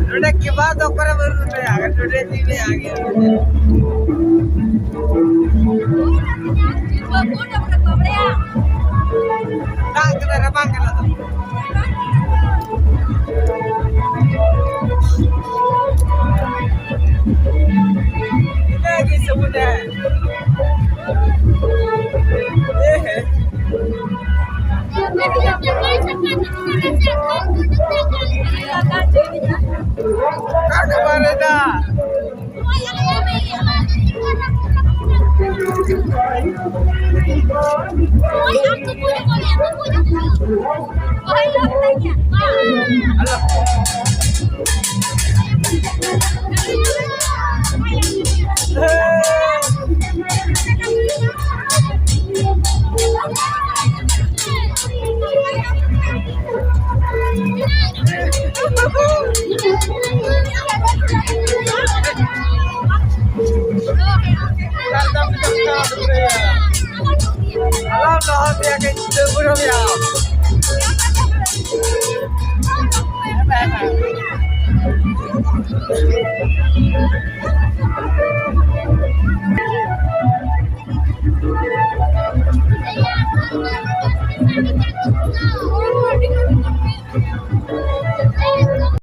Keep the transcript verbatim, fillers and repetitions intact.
ᱱᱚᱰᱮ ᱠᱮᱵᱟ ᱫᱚ ᱚᱠᱟᱨᱮ ᱵᱟᱹᱱᱩᱜ ᱛᱟᱭᱟ, ᱱᱚᱰᱮ ᱛᱤᱱ ᱨᱮ ᱟᱜᱮ᱾ ᱫᱟᱜ ᱠᱟᱫᱟ, ᱨᱟᱵᱟᱝ ᱠᱟᱱᱟ ᱛᱚ᱾ ᱤᱱᱟᱹ ᱜᱮ ᱥᱟᱵᱚᱱ ᱮ᱾ ᱮ ᱦᱮ᱾ ᱚᱠᱟ ᱠᱚ ᱵᱟᱨᱮᱫᱟ? ᱟᱞᱟᱢ ᱞᱚᱦᱚᱫ ᱮᱭᱟ, ᱠᱟᱹᱡ ᱪᱤᱛᱟᱹᱨ ᱵᱩᱡᱷᱟᱹᱣ ᱢᱮᱭᱟ᱾